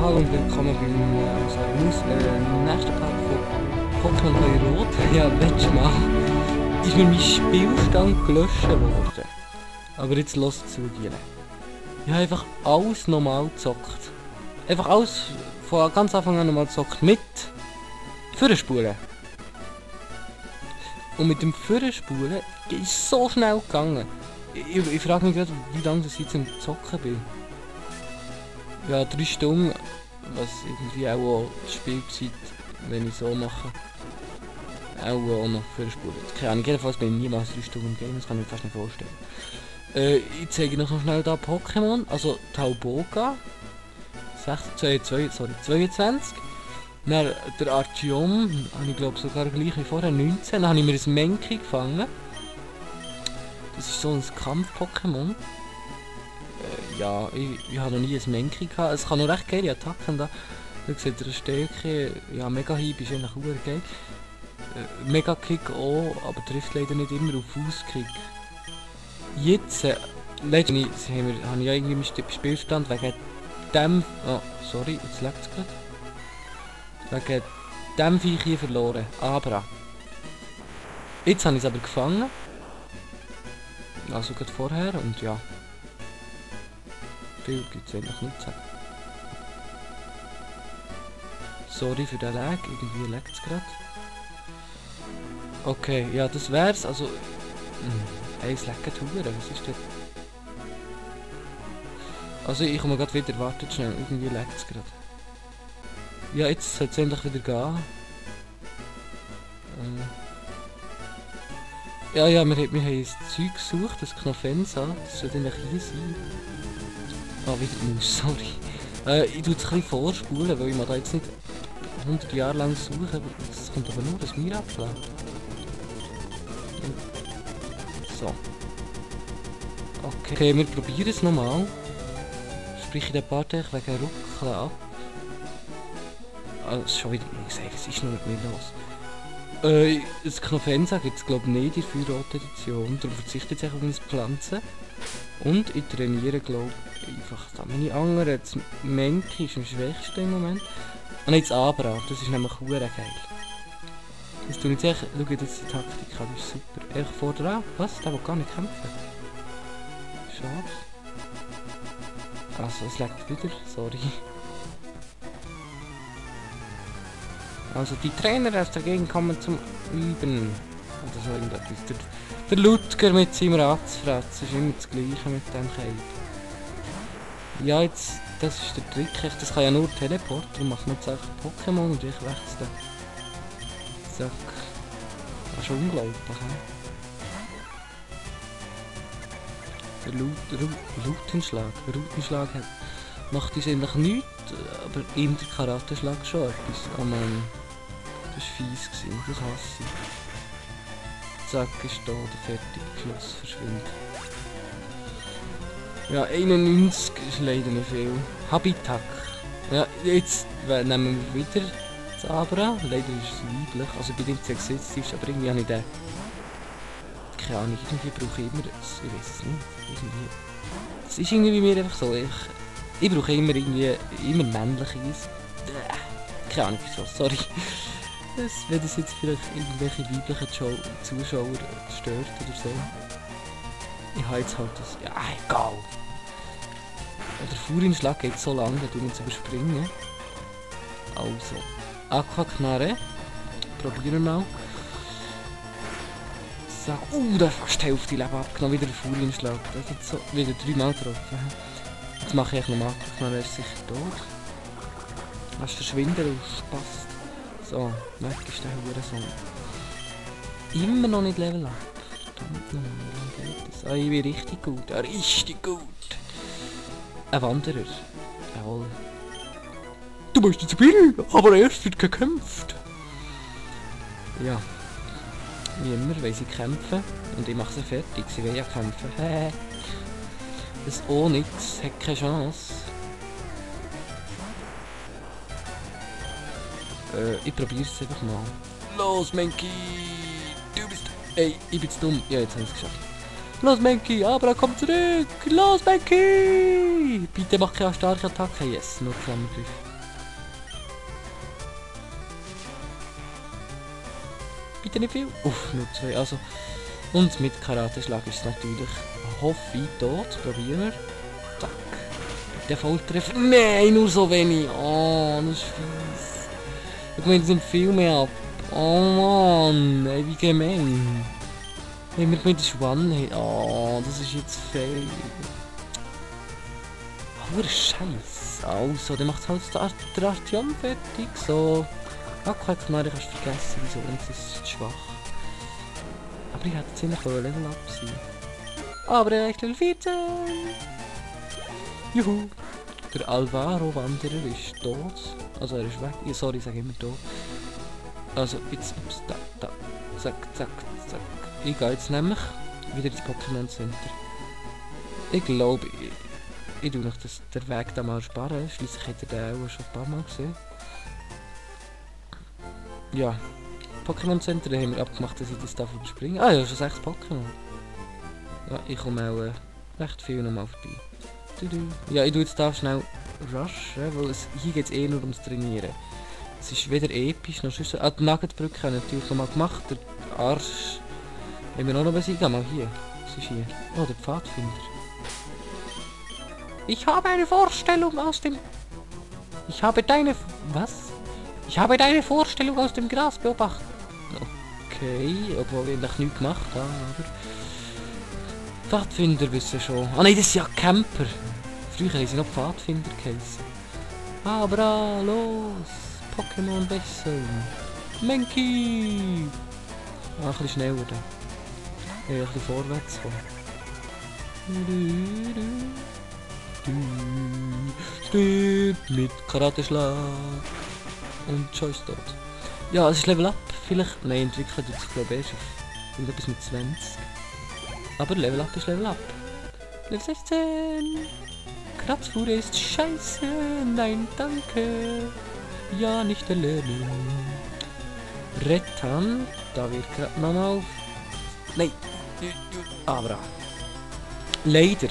hallo und willkommen beim nächsten Part von Pokémon Rot. Ja, letztes Mal ist mir mein Spielstand gelöscht worden. Aber jetzt los zu dir. Ich habe einfach alles normal gezockt. Einfach alles von ganz Anfang an normal gezockt mit Führerspulen. Und mit dem Führerspulen ist es so schnell gegangen. Ich frage mich gerade, wie lange ich jetzt im Zocken bin. Ja, 3 Stunden, was irgendwie auch die Spielzeit, wenn ich so mache, auch noch Führerspulen. Keine Ahnung, jedenfalls bin ich niemals 3 Stunden im Game, das kann ich mir fast nicht vorstellen. Ich zeige noch schnell da Pokémon, also Tauboga, 22. Dann der Archeon, habe ich glaube sogar gleich wie vorher 19, dann habe ich mir ein Menki gefangen. Das ist so ein Kampf-Pokémon. Ja, ich habe noch nie ein Menki gehabt. Es kann noch recht geile Attacken da. Da seht ihr eine Stärke. Ja, Mega-Hieb ist eigentlich auch geil. Mega-Kick auch, aber trifft leider nicht immer auf Fußkick. Jetzt, letztens habe ich ja irgendwie im Spielstand wegen dem... Oh, sorry, jetzt leckt es gerade. Wegen dem Viech hier verloren. Abra. Jetzt habe ich es aber gefangen. Also gerade vorher und ja. Viel gibt es eigentlich nicht zu sagen. Sorry für den Lag, irgendwie laggt es gerade. Okay, ja das wär's, also... es leckt Huren, was ist das? Also ich komme gerade wieder, wartet schnell, irgendwie laggt es gerade. Ja, jetzt sollte es endlich wieder gehen. Ja, wir haben ein Zeug gesucht, das Knofensa, das sollte eigentlich hier sein. Ah, wieder die Maus, sorry. Ich tue es ein bisschen vorspulen, weil ich mir da jetzt nicht 100 Jahre lang suche, aber es kommt aber nur, dass mir abschlägt. So. Okay, wir probieren es nochmal. Sprich in der Partei wegen Ruckeln ab. Ah, schon wieder, ich sage, es ist noch nicht mehr los. Das Knofensa gibt es glaube ich nicht in der Feuerrot-Edition, darum verzichte ich jetzt auf eine Pflanze. Und ich trainiere glaube ich einfach da. Meine anderen, das Menki ist am schwächsten im Moment. Und jetzt Abra, das ist nämlich hure geil. Das tue ich jetzt echt, schau jetzt die Taktik an, das ist super. Echt vor dran, was? Der will gar nicht kämpfen. Schade. Also es leckt wieder, sorry. Also die Trainer aus der Gegend kommen zum Üben. Oder so irgendetwas. Der Ludger mit seinem Ratzfratz ist immer das Gleiche mit dem Kälte. Ja, jetzt, das ist der Trick. Das kann ja nur Teleport. Darum machen wir jetzt einfach Pokémon und ich wechsle. Zack. Das ist schon unglaublich. Der Routenschlag macht uns eigentlich nichts, aber ihm der Karateschlag schon etwas. Oh Mann. Das war fies gewesen, das hasse ich. Zack, ist da, der fertig, Schluss, verschwindet. Ja, 91 ist leider nicht viel. Habitak. Ja, jetzt nehmen wir wieder das Abra. Leider ist es weiblich, also bei dem sexistisch, aber irgendwie habe ich den... Keine Ahnung, irgendwie brauche ich immer das, ich weiß es nicht. Irgendwie... Das ist irgendwie bei mir einfach so, ich brauche immer männliches. Keine Ahnung wieso, sorry. Wenn das jetzt vielleicht irgendwelche weiblichen Zuschauer stört oder so. Ich habe jetzt halt das... Ja, egal. Der Fuhrinschlag geht so lange, da tun wir jetzt überspringen. Also. Aquaknarre. Probieren wir mal. Sag, da ist fast die Hälfte Leben abgenommen. Wieder der Fuhrinschlag. Das ist jetzt so... Wieder 3-mal getroffen. Jetzt mache ich nochmal Aquaknarre, ist sicher tot. Lass verschwinden, du Spaß. So, weg ist der Hurensohn. Immer noch nicht Level 8. Verdammt noch, wie lange geht das? Ah, ich bin richtig gut. Richtig gut. Ein Wanderer. Jawohl. Du musst ins Spiel, aber erst wird gekämpft. Ja. Wie immer, weil sie kämpfen. Und ich mache sie fertig. Sie wollen ja kämpfen. Das Onyx hat keine Chance. Ich probiere es einfach mal. Los, Menki! Du bist... Ey, ich bin zu dumm. Ja, jetzt habe ich es geschafft. Los, Menki! Abra, komm zurück! Los, Menki! Bitte mach keine starke Attacke. Yes, nur Klammergriff. Bitte nicht viel. Uff, nur 2. Also. Und mit Karateschlag ist es natürlich, hoffe ich, tot. Probieren wir. Zack. Der Volltreffer. Nein, nur so wenig. Oh, das ist fies. Ich meine, es sind viel mehr ab. Oh Mann, ey, wie gemein. Ich meine, das ist One-Hit. Oh, das ist jetzt fail. Oh, Scheiß. Also, der macht halt der Artyom fertig. So. Aquaknarre kannst du vergessen, wieso, das ist schwach. Aber ich hätte ziemlich Level up sein. Aber er ist Level 14. Juhu. Der Alvaro-Wanderer ist tot. Also er ist weg. Ja, sorry, ich sage immer tot. Also jetzt, ups, da. Zack, zack, zack. Ich gehe jetzt nämlich wieder ins Pokémon Center. Ich glaube, ich tue noch den Weg da mal sparen. Schließlich hätte er den auch schon ein paar Mal gesehen. Ja. Pokémon Center, da haben wir abgemacht, dass ich das darf überspringen. Ah ja, schon 6 Pokémon. Ja, ich komme auch recht viel nochmal vorbei. Ja, ich tue jetzt da schnell rushen, weil hier geht es eh nur ums Trainieren. Es ist weder episch noch sonst. Ah, die Nuggetbrücke habe ich natürlich nochmal gemacht. Der Arsch haben wir auch noch besiegt. Mal hier. Was ist hier? Oh, der Pfadfinder. Ich habe eine Vorstellung aus dem... Ich habe deine... Was? Ich habe deine Vorstellung aus dem Gras beobachtet. Okay, obwohl ich noch nichts gemacht habe, aber... Pfadfinder wissen schon. Ah nein, das sind ja Camper. Früher haben sie noch Pfadfinder geheißen. Abra, los! Pokémon wechseln! Menki! Ah, ein bisschen schneller da. Ja, ein bisschen vorwärts kommen. Mit Karateschlag. Und schon ist tot. Ja, es ist Level Up. Vielleicht... Nein, entwickelt tut sich glaube ich erst auf irgendetwas mit 20. Aber Level Up ist Level Up. Level 16. Kratzfuhr ist scheiße. Nein, danke. Ja, nicht erlernen. Rettern. Da wird gerade nochmal auf. Nein. Abra. Leider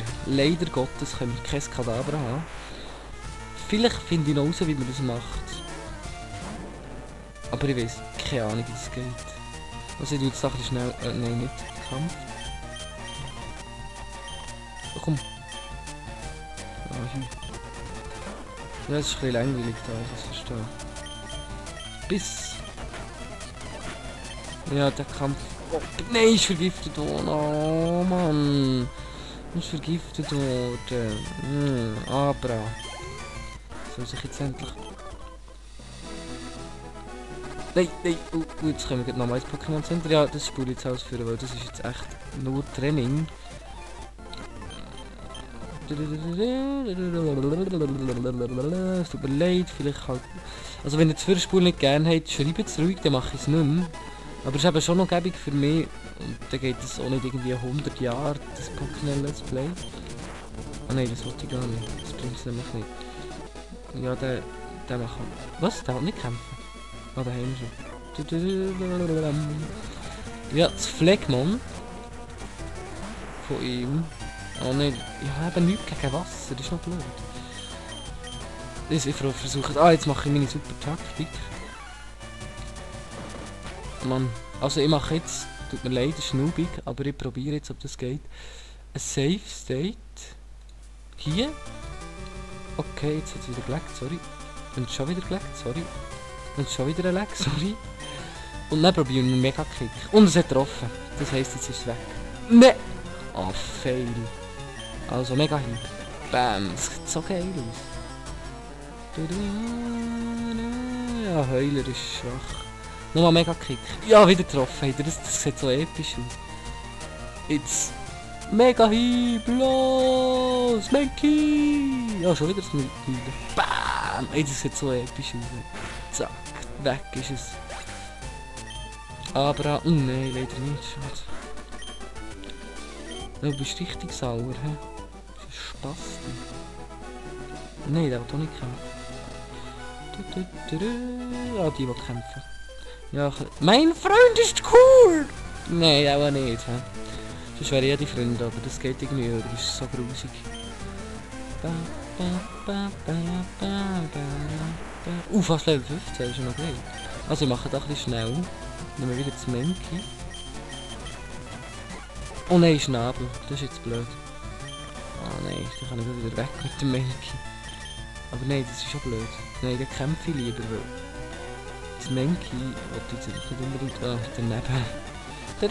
Gottes können wir kein Kadabra haben. Vielleicht finde ich noch raus, wie man das macht. Aber ich weiß keine Ahnung, wie das geht. Also ich tue jetzt ein bisschen schnell... nein, nicht Kampf. Oh, komm. Ah, hier. Ja, es ist ein bisschen langweilig da, das ist da. Bis. Ja, der Kampf... Oh, nein, ist vergiftet worden. Oh Mann. Ist vergiftet worden. Abra. Soll sich jetzt endlich... Nein, jetzt können wir nochmal ins Pokémon Center. Ja, das spule ich jetzt ausführen, weil das ist jetzt echt nur Training. Es tut mir leid, vielleicht halt... Also wenn ihr das Vorspiel nicht gerne habt, schreibt es ruhig, dann mache ich es nicht mehr. Aber es ist eben schon noch gäbig für mich. Und dann geht es auch nicht irgendwie 100 Jahre, das Pokémon Let's Play. Ah nein, das wollte ich gar nicht. Das bringt es nämlich nicht. Ja, der macht... Was? Der hat nicht kämpfen? Ah, da haben wir schon. Ja, das Phlegmon von ihm. Oh nein, ich habe nichts gegen Wasser, das ist noch blöd. Ich versuche... Ah, jetzt mache ich meine super Taktik. Mann, also ich mache jetzt... Tut mir leid, das ist noobig, aber ich probiere jetzt, ob das geht. Ein Safe State. Hier. Okay, jetzt hat es wieder geleckt, sorry. Und schon wieder geleckt, sorry. Und schon wieder ein Lag, sorry. Und dann probieren wir einen Mega-Kick. Und es hat getroffen. Das heisst, jetzt ist es weg. Ne! Oh, fail. Also Mega-Hieb. Bam! Das sieht so geil aus. Ja, Heuler ist schwach. Nochmal Mega-Kick. Ja, wieder getroffen. Das sieht so episch aus. Jetzt... Mega-Hieb! Los! Menki! Ja, schon wieder das Hieb. Bam! Ey, das sieht so episch aus. Zack. Weg ist es. Aber... Oh nein, leider nicht. Schade. Du bist richtig sauer, hä? Das ist Spaß. Nein, der will doch nicht kämpfen. Ah, die will kämpfen. Ja, mein Freund ist cool! Nein, auch nicht, hä? Sonst wäre ja die Freunde, aber das geht irgendwie über. Das ist so grusig. Fast Level 15, ist ja noch geil. Also ich mache das ein bisschen schnell. Nehmen wir wieder das Menki. Oh nein, Schnabel. Das ist jetzt blöd. Oh nein, da kann ich wieder weg mit dem Menki. Aber nein, das ist schon blöd. Nein, den kämpfe ich lieber, weil... Das Menki wollte ich jetzt nicht unbedingt... Ah, daneben.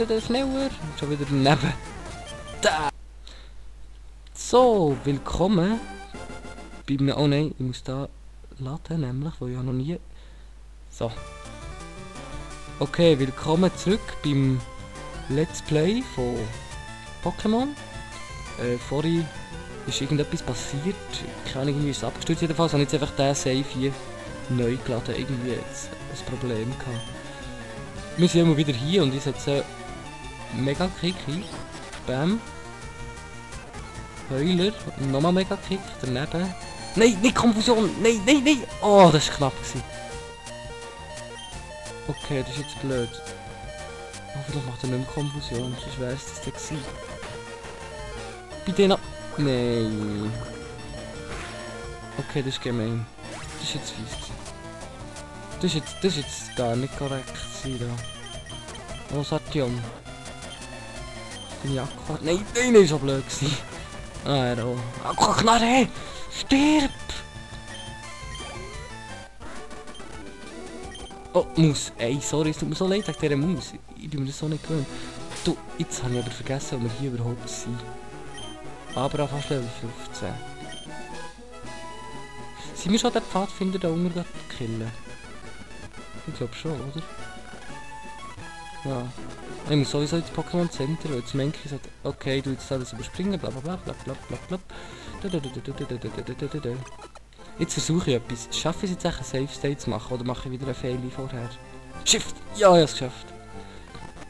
Da, schneller. Schon wieder daneben. Da! So, willkommen. Bei mir... Oh nein, ich muss da laden, nämlich, weil ich noch nie... So. Okay, willkommen zurück beim Let's Play von Pokémon. Vorhin ist irgendetwas passiert. Keine Ahnung, irgendwie ist es abgestürzt. Jedenfalls habe ich jetzt einfach den Save hier neu geladen. Irgendwie jetzt ein Problem gehabt. Wir sind immer wieder hier und ich setze Mega Kick ein. Bam. Heuler. Nochmal Mega Kick. Daneben. Nein, nicht Konfusion. Nein, nein, nein. Oh, das war knapp gewesen. Okay, das ist jetzt blöd. Oh, vielleicht macht er nicht mehr Konfusion. Sonst wäre es das gewesen. Bei denen... Nein. Okay, das ist gemein. Das ist jetzt fies. Das ist jetzt gar nicht korrekt gewesen, da. Was hat Jom? Bin ich Aqua... Nein, nein, ist so blöd gewesen. Ah, ja, Aqua Knarre! Stirb! Oh, Maus. Ey, sorry, es tut mir so leid wegen dieser Maus. Ich bin mir das so nicht gewöhnt. Du, jetzt habe ich aber vergessen, wo wir hier überhaupt sind. Aber auch fast Level 15. Sind wir schon den Pfadfinder da unten killen? Ich glaube schon, oder? Ja. Ich muss sowieso ins Pokémon Center, weil das Menki sagt, okay, du jetzt alles überspringen, bla bla bla bla bla bla bla. Jetzt versuche ich etwas. Schaffe ich es jetzt echt einen Safe State zu machen oder mache ich wieder einen Fail vorher? Shift! Ja, ich habe es geschafft.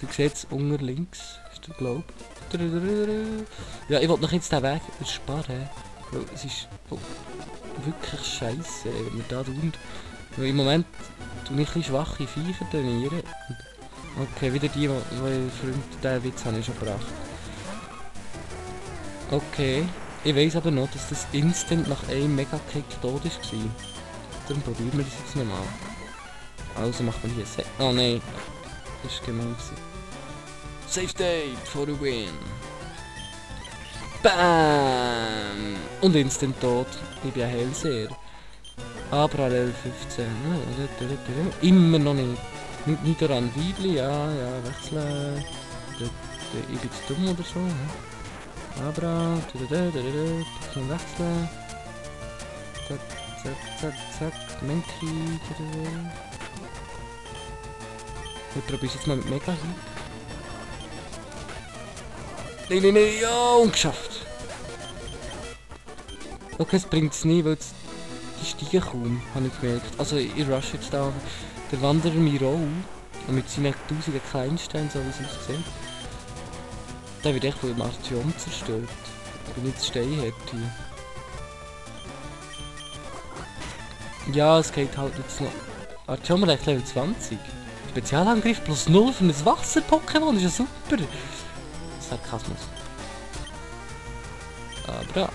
Du siehst es unten links, ist der Globe. Ja, ich wollte noch jetzt den Weg ersparen. Weil es ist wirklich scheiße, wenn wir da tun. Weil im Moment tue ich ein bisschen schwache Viecher trainieren. Okay, wieder die Freund, den Witz habe ich schon gebracht. Okay. Ich weiss aber noch, dass das instant nach einem Mega-Kick tot war. Dann probieren wir das jetzt nochmal. Also machen wir hier Safe. Oh nein. Das ist gemein. Safe State for the win. Bam! Und instant tot. Ich bin ein Hellseher. Aber an Level 15. Immer noch nicht. Nicht daran Weibli, ja, wechseln. Ich bin zu dumm oder so. Abra, Pokémon wechseln. Zack, zack, zack, zack. Menki. Ich probiere es jetzt mal mit Mega hin. Nein, nein, nein, ja, und geschafft. Okay, es bringt es nicht, weil die steigen kaum, habe ich gemerkt. Also ich rush jetzt da. Der Wanderer Miro mit seinen 1000 Kleinsteinen, so wie es aussieht. Der wird echt von Artyom zerstört. Ich bin jetzt steinhart hier. Ja, es geht halt jetzt noch. Artyom reicht Level 20. Spezialangriff plus 0 für ein Wasser-Pokémon, ist ja super. Sarkasmus. Aber ja.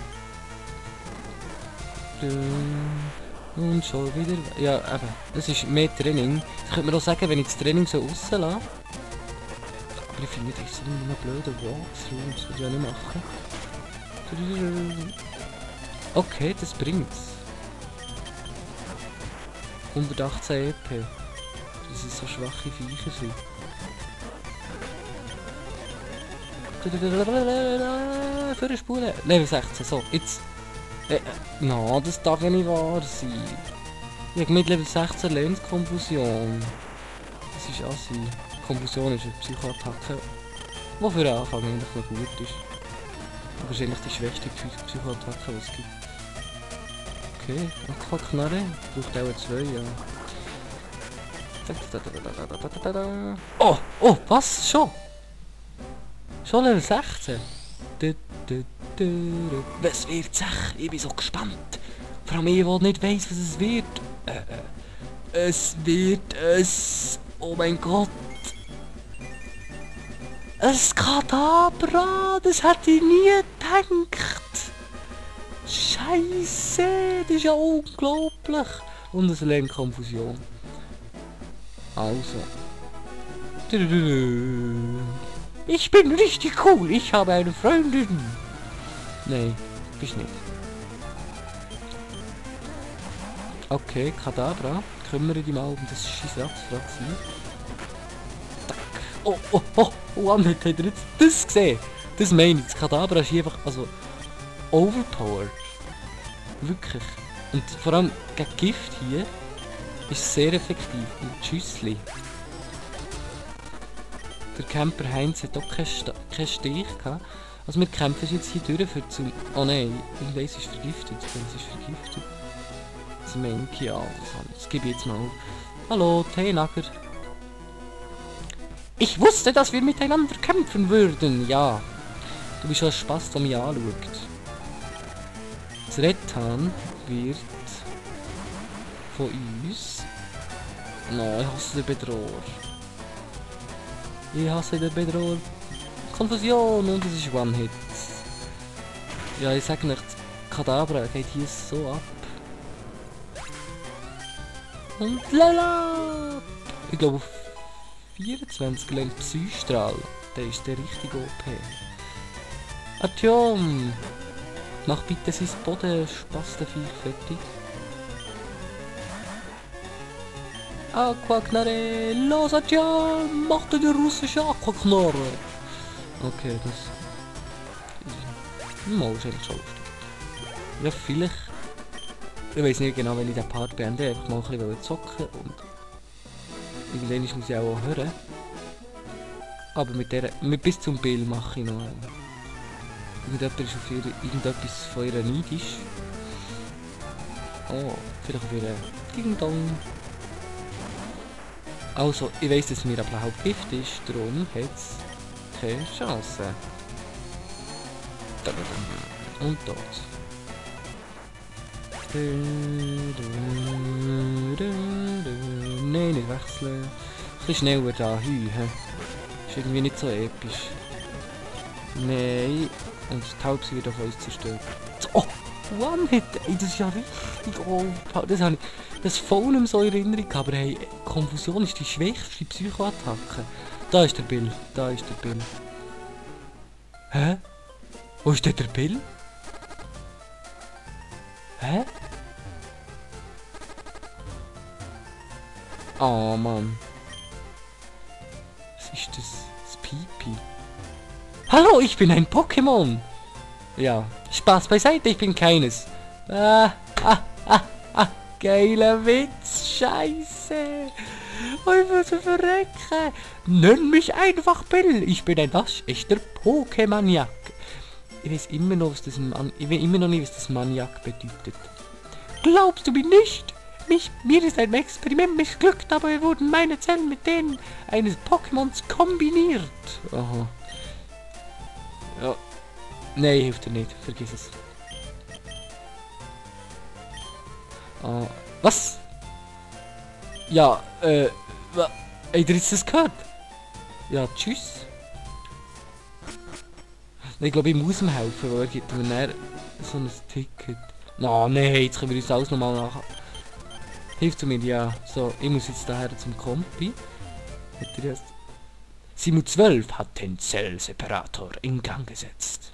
Und schon wieder. Ja, eben. Das ist mehr Training. Ich könnte mir auch sagen, wenn ich das Training so rauslasse. Aber ich finde, das ist so ein blöder Walkthrough, das würde ich ja nicht machen. Okay, das bringt's. 118 EP. Das ist so schwache Viecher sind. Für eine Spur. Level 16, so, jetzt. No, das darf ja nicht wahr sein. Ich habe mit Level 16 Lernkonfusion. Das ist assi. Konfusion ist eine Psychoattacke, die für den Anfang eigentlich noch gut ist. Aber wahrscheinlich die schwächste Psychoattacke, die es gibt. Okay, Aquaknarre. Braucht auch 2, ja. Oh, was? Schon? Schon Level 16? Was wird es? Ich bin so gespannt. Vor allem ich, der nicht weiss, was es wird. Es wird es... Oh mein Gott. Ein Kadabra, das hätte ich nie gedacht. Scheiße, das ist ja unglaublich. Und es lernt Konfusion. Also. Ich bin richtig cool. Ich habe eine Freundin. Nee, bist nicht. Okay, Kadabra. Kümmere dich mal um das Scheissrad sein. Oh, oh, oh, oh, habt ihr jetzt das gesehen? Das meine ich. Das Kadabra ist einfach, also, overpowered. Wirklich. Und vor allem gegen Gift hier ist sehr effektiv. Und Tschüssli. Der Camper Heinz hat auch keinen Stich gehabt. Also wir kämpfen jetzt hier durch für zum... Oh nein, ich weiss, es ist vergiftet. Es ist vergiftet. Das Menki, ja, das gebe ich jetzt mal auf. Hallo, Teenager. Ich wusste, dass wir miteinander kämpfen würden. Ja. Du bist schon ein Spaß, der mich anschaut. Das Redtan wird von uns... No, ich hasse den Bedroher. Ich hasse den Bedroher. Konfusion und es ist One-Hit. Ja, ich sage nicht, Kadabra geht hier so ab. Und lala! Ich glaube auf 24 Level Psystrahl. Der ist der richtige OP. Artyom! Mach bitte sein Bodenspastenviech fertig. Aquaknarre! Los Artyom! Mach dir die russische Aquaknarre! Okay, das... Mal ist eigentlich schon lustig. Ja, vielleicht... Ich weiß nicht genau, wenn ich den Part beende, einfach mal ein bisschen zocken und... Irgendwann muss ich auch hören. Aber mit der... bis zum Bild mache ich noch... Irgendjemand ist auf irgendetwas von ihr neidisch. Oh, vielleicht auf ihre... Ding Dong. Also, ich weiss, dass mir aber Hauptgift ist, darum hat's keine Chance. Und dort. Nein, nicht wechseln. Ein bisschen schneller da, Ist irgendwie nicht so episch. Nein. Und die Taubsi wird auf uns zerstört. Oh! One-Hit! Ey, das ist ja richtig overpowered. Das habe ich... Das voll nicht mehr so in Erinnerung, aber hey, Konfusion ist die schwächste Psychoattacke. Da ist der Bill. Da ist der Bill. Hä? Wo ist denn der Bill? Hä? Oh Mann. Was ist das? Das Pipi. Hallo, ich bin ein Pokémon! Ja, Spaß beiseite, ich bin keines. Geiler Witz, Scheiße. Ich muss verrecken. Nenn mich einfach Bill. Ich bin ein waschechter Pokémaniak. Ich weiß immer noch, was das ich will immer noch nicht, was das Maniak bedeutet. Glaubst du mich nicht? Mir ist ein Experiment missglückt, aber wurden meine Zellen mit denen eines Pokémons kombiniert. Aha. Ja. Nein, hilft dir nicht. Vergiss es. Was? Ja, ey, der ist das gehört? Ja, tschüss. Ich glaube, ich muss ihm helfen, weil er gibt mir näher so ein Ticket. No, nein, jetzt können wir uns alles nochmal nach... Hilft mir, ja. So, ich muss jetzt daher zum Kompi. Hat er jetzt... Simu 12 hat den Zellseparator in Gang gesetzt.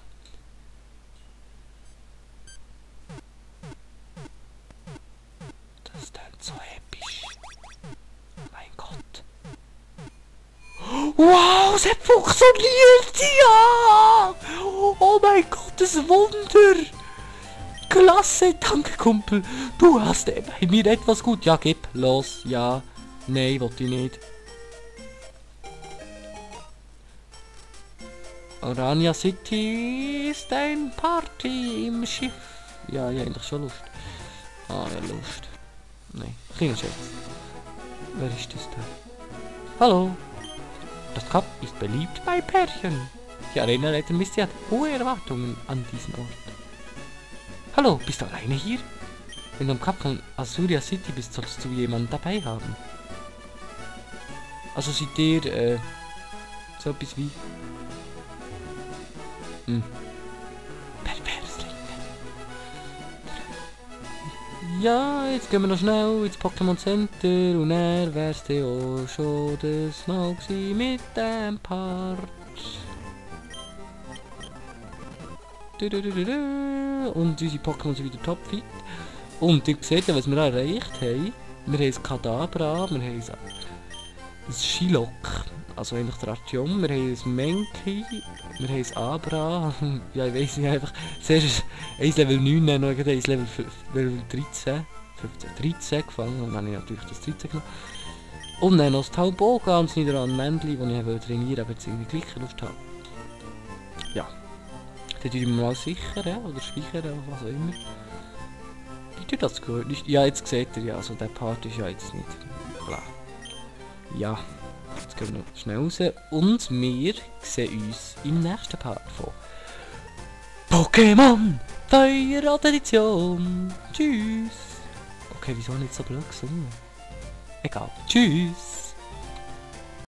Das ist dann so episch. Mein Gott. Wow, es hat funktioniert! Ja! Oh mein Gott, das Wunder! Klasse, danke Kumpel. Du hast bei mir etwas gut. Ja, gib, los, ja. Nein, wollte ich nicht. Orania City ist ein Party im Schiff. Ja, ja, eigentlich schon Lust. Ah, ja, Lust. Nein, kleiner Scherz. Wer ist das da? Hallo. Das Kap ist beliebt bei Pärchen. Die Arenaleiter Misty hat hohe Erwartungen an diesen Ort. Hallo, bist du alleine hier? Wenn du am Kap von Azuria City bist, sollst du jemanden dabei haben. Also seid ihr, so etwas wie... Perverslinge. Ja, jetzt gehen wir noch schnell ins Pokémon Center und dann wär's dann auch schon das Mal gewesen mit dem Part. Und unsere Pokémon sind wieder topfit. Und ihr seht ja, was wir erreicht haben. Wir haben ein Kadabra, wir haben ein Shilok, also eigentlich der Artyom, wir haben ein Menki, wir haben ein Abra, ja ich weiss nicht, einfach, zuerst ist 1 Level 9, dann noch ein Level 13, 13 gefangen, und dann habe ich natürlich das 13 genommen. Und dann noch das Taubo, ganz nieder an Männchen, das ich trainieren aber jetzt irgendwie gleich Lust habe. Ja, dann tun wir mal sichern, oder speichern, oder was auch immer. Ich das gehört nicht. Ja, jetzt seht ihr ja, also der Part ist ja jetzt nicht klar. Ja, jetzt gehen wir noch schnell raus und wir sehen uns im nächsten Part von Pokémon Feuer Edition. Tschüss. Okay, wieso nicht so blöd gesungen? Egal. Tschüss.